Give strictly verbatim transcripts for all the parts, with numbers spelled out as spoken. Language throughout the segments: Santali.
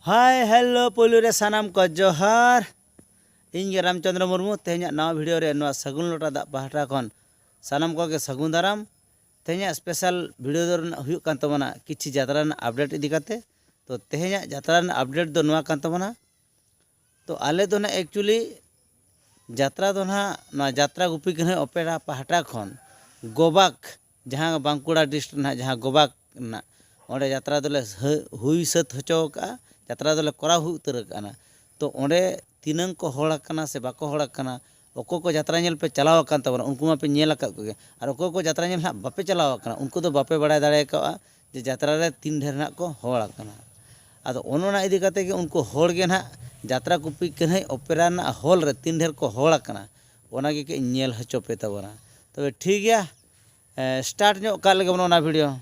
ᱦᱟᱭ ᱦᱮᱞᱳ, ᱯᱳᱭᱞᱳ ᱨᱮ ᱥᱟᱱᱟᱢ ᱠᱚ ᱡᱚᱦᱟᱨ᱾ ᱤᱧ ᱜᱮ ᱨᱟᱢᱪᱚᱸᱫᱽᱨᱚ ᱢᱩᱨᱢᱩ᱾ ᱛᱮᱦᱮᱧᱟᱜ ᱱᱟᱣᱟ ᱵᱷᱤᱰᱤᱭᱳ ᱨᱮ ᱱᱚᱣᱟ ᱥᱟᱹᱜᱩᱱ ᱞᱚᱴᱟ ᱫᱟᱜ ᱯᱟᱦᱴᱟ ᱠᱷᱚᱱ ᱥᱟᱱᱟᱢ ᱠᱚᱜᱮ ᱥᱟᱹᱜᱩᱱ ᱫᱟᱨᱟᱢ᱾ ᱛᱮᱦᱮᱧᱟᱜ ᱥᱯᱮᱥᱟᱞ ᱵᱷᱤᱰᱤᱭᱳ ᱫᱚ ᱨᱮᱱᱟᱜ ᱦᱩᱭᱩᱜ ᱠᱟᱱ ᱛᱟᱵᱚᱱᱟ ᱠᱤᱪᱷᱤ ᱡᱟᱛᱨᱟ ᱨᱮᱱᱟᱜ ᱟᱯᱰᱮᱴ ᱤᱫᱤ ᱠᱟᱛᱮ᱾ ᱛᱚ, ᱛᱮᱦᱮᱧᱟᱜ ᱡᱟᱛᱨᱟ ᱨᱮᱱᱟᱜ ᱟᱯᱰᱮᱴ ᱫᱚ ᱱᱚᱣᱟ ᱠᱟᱱ ᱛᱟᱵᱚᱱᱟ᱾ ᱛᱚ, ᱟᱞᱮ ᱫᱚ ᱱᱟᱜ ᱮᱠᱪᱩᱭᱮᱞᱤ ᱡᱟᱛᱨᱟ ᱫᱚ ᱱᱟᱜ ᱱᱚᱣᱟ ᱡᱟᱛᱨᱟ ᱜᱩᱯᱤ ᱠᱟᱹᱱᱦᱟᱹᱭ ᱚᱯᱮᱨᱟ ᱯᱟᱦᱴᱟ ᱠᱷᱚᱱ ᱜᱳᱵᱟᱠ, ᱡᱟᱦᱟᱸ ᱵᱟᱸᱠᱩᱲᱟ ᱰᱤᱥᱴᱨᱤᱠᱴ ᱨᱮᱱᱟᱜ ᱡᱟᱦᱟᱸ ᱜᱳᱵᱟᱠ ᱨᱮᱱᱟᱜ, ᱚᱸᱰᱮ ᱡᱟᱛᱨᱟ ᱫᱚᱞᱮ ᱦᱟᱹ-, ᱦᱩᱭ ᱥᱟᱹᱛ ᱦᱚᱪᱚ ᱟᱠᱟᱫᱼᱟ᱾ ᱡᱟᱛᱨᱟ ᱫᱚᱞᱮ ᱠᱚᱨᱟᱣ ᱦᱩᱭ ᱩᱛᱟᱹᱨ ᱟᱠᱟᱫᱼᱟ᱾ ᱛᱚ, ᱚᱸᱰᱮ ᱛᱤᱱᱟᱹᱝ ᱠᱚ ᱦᱚᱲ ᱟᱠᱟᱱᱟ ᱥᱮ ᱵᱟᱠᱚ ᱦᱚᱲ ᱟᱠᱟᱱᱟ, ᱚᱠᱚᱭ ᱠᱚ ᱡᱟᱛᱨᱟ ᱧᱮᱞ ᱯᱮ ᱪᱟᱞᱟᱣ ᱟᱠᱟᱱ ᱛᱟᱵᱚᱱᱟ, ᱩᱱᱠᱩ ᱢᱟᱯᱮ ᱧᱮᱞ ᱟᱠᱟᱫ ᱠᱚᱜᱮ, ᱟᱨ ᱚᱠᱚᱭ ᱠᱚ ᱡᱟᱛᱨᱟ ᱧᱮᱞ ᱦᱟᱸᱜ ᱵᱟᱯᱮ ᱪᱟᱞᱟᱣ ᱟᱠᱟᱱᱟ, ᱩᱱᱠᱩ ᱫᱚ ᱵᱟᱯᱮ ᱵᱟᱲᱟᱭ ᱫᱟᱲᱮ ᱠᱟᱣᱜᱼᱟ ᱡᱮ ᱡᱟᱛᱨᱟ ᱨᱮ ᱛᱤᱱ ᱰᱷᱮᱨ ᱱᱟᱜ ᱠᱚ ᱦᱚᱲ ᱟᱠᱟᱱᱟ᱾ ᱟᱫᱚ ᱚᱱ ᱚᱱᱟ ᱤᱫᱤ ᱠᱟᱛᱮ ᱜᱮ ᱩᱱᱠᱩ ᱦᱚᱲ ᱜᱮ ᱱᱟᱜ ᱡᱟᱛᱨᱟ ᱜᱩᱯᱤ ᱠᱟᱹᱱᱦᱟᱹᱭ ᱚᱯᱮᱨᱟ ᱨᱮᱱᱟᱜ ᱦᱚᱞ ᱨᱮ ᱛᱤᱱ ᱰᱷᱮᱨ ᱠᱚ ᱦᱚᱲ ᱟᱠᱟᱱᱟ, ᱚᱱᱟ ᱜᱮ ᱠᱟᱹᱡ ᱧᱮᱞ ᱦᱚᱪᱚ ᱯᱮ ᱛᱟᱵᱚᱱᱟ᱾ ᱛᱚᱵᱮ ᱴᱷᱤᱠ ᱜᱮᱭᱟ, ᱮ, ᱥᱴᱟᱨᱴ ᱧᱚᱜ ᱠᱟᱜ ᱞᱮᱜᱮ ᱵᱚᱱ ᱚᱱᱟ ᱵᱷᱤᱰᱤᱭᱳ᱾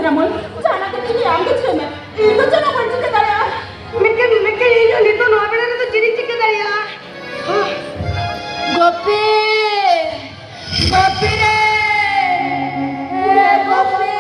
ᱡᱟᱦᱟᱱᱟᱜ ᱠᱟᱛᱮ ᱤᱧ ᱟᱢ ᱫᱚ ᱪᱤᱠᱟᱹᱭ ᱢᱮ, ᱤᱧ ᱫᱚ ᱪᱮᱫ ᱦᱚᱸ ᱵᱟᱹᱧ ᱪᱤᱠᱟᱹ ᱫᱟᱲᱮᱭᱟᱜᱼᱟ᱾ ᱢᱮᱱᱠᱷᱟᱱ, ᱢᱮᱱᱠᱷᱟᱱ ᱤᱧ ᱫᱚ ᱱᱤᱛᱚᱜ ᱱᱚᱣᱟ ᱵᱮᱲᱟ ᱨᱮᱫᱚ ᱪᱮᱫ ᱤᱧ ᱪᱤᱠᱟᱹ ᱫᱟᱲᱮᱭᱟᱜᱼᱟ? ᱜᱚᱯᱤ! ᱜᱚᱯᱤ ᱨᱮ! ᱮ ᱜᱚᱯᱤ!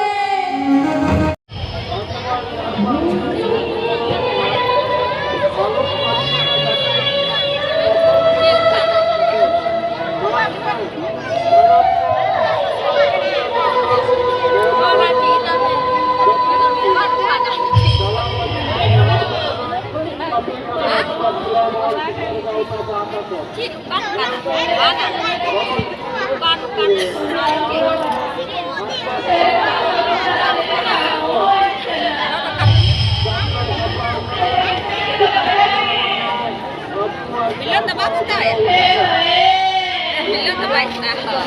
ᱢᱤᱞᱚᱱ ᱫᱚ ᱵᱟᱢ ᱦᱟᱛᱟᱣᱟ? ᱢᱤᱞᱚᱱ ᱫᱚ ᱵᱟᱭ ᱦᱟᱛᱟᱣᱟ᱾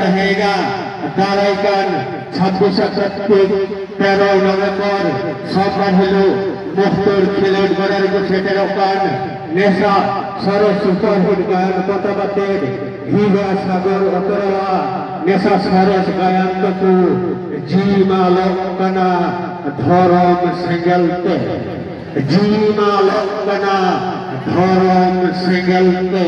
ᱛᱟᱦᱮᱸᱭᱮᱱᱟ᱾ ᱫᱟᱨᱟᱭ ᱠᱟᱱ ᱪᱷᱟᱵᱵᱤᱥ ᱥᱟᱛᱟᱵᱫᱤ ᱛᱮᱨᱚᱭ ᱱᱚᱵᱷᱮᱢᱵᱚᱨ ᱥᱳᱢᱵᱟᱨ ᱦᱤᱞᱳᱜ ᱢᱚᱥᱛᱚᱨ ᱠᱷᱮᱞᱳᱰ ᱜᱚᱰᱟ ᱨᱮᱠᱚ ᱥᱮᱴᱮᱨᱚᱜ ᱠᱟᱱ ᱱᱮᱥᱟ ᱥᱚᱨᱮᱥ ᱥᱩᱯᱟᱨ ᱦᱤᱴ ᱜᱟᱭᱟᱱ ᱯᱟᱛᱟ ᱵᱟᱛᱮ ᱦᱤᱨᱟ ᱥᱟᱜᱚᱨ ᱚᱛᱨᱟᱣᱟ ᱱᱮᱥᱟ ᱥᱚᱨᱮᱥ ᱜᱟᱭᱟᱱ ᱛᱟᱠᱚ ᱡᱤᱣᱤ ᱢᱟ ᱚᱞᱚᱜ ᱠᱟᱱᱟ ᱫᱷᱚᱨᱚᱢ ᱥᱮᱸᱜᱮᱞ ᱛᱮ᱾ ᱡᱤᱣᱤ ᱢᱟ ᱚᱞᱚᱜ ᱠᱟᱱᱟ ᱫᱷᱚᱨᱚᱢ ᱥᱮᱸᱜᱮᱞ ᱛᱮ᱾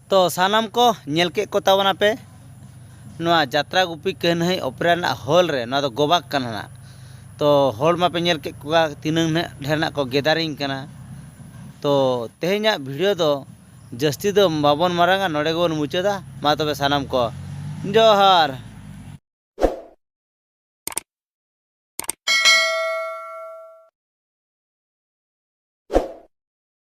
ᱛᱚ ᱥᱟᱱᱟᱢ ᱠᱚ ᱧᱮᱞ ᱠᱮᱫ ᱠᱚ ᱛᱟᱵᱚᱱᱟᱯᱮ ᱱᱚᱣᱟ ᱡᱟᱛᱨᱟ ᱜᱩᱯᱤ ᱠᱟᱹᱱᱦᱟᱹᱭ ᱚᱯᱮᱨᱟ ᱨᱮᱱᱟᱜ ᱦᱚᱞ ᱨᱮ, ᱱᱚᱣᱟ ᱫᱚ ᱜᱳᱵᱟᱜᱽ ᱠᱟᱱᱟ ᱱᱟᱜ᱾ ᱛᱚ ᱦᱚᱲ ᱢᱟᱯᱮ ᱧᱮᱞ ᱠᱮᱫ ᱠᱚᱣᱟ ᱛᱤᱱᱟᱹᱝ ᱱᱟᱜ ᱰᱷᱮᱨ ᱱᱟᱜ ᱠᱚ ᱜᱮᱫᱟᱨᱤᱝ ᱠᱟᱱᱟ᱾ ᱛᱚ ᱛᱮᱦᱮᱧᱟᱜ ᱵᱷᱤᱰᱤᱭᱳ ᱫᱚ ᱡᱟᱹᱥᱛᱤ ᱫᱚ ᱵᱟᱵᱚᱱ ᱢᱟᱨᱟᱝᱟ, ᱱᱚᱰᱮ ᱜᱮᱵᱚᱱ ᱢᱩᱪᱟᱹᱫᱟ᱾ ᱢᱟ ᱛᱚᱵᱮ ᱥᱟᱱᱟᱢ ᱠᱚ ᱡᱚᱦᱟᱨ᱾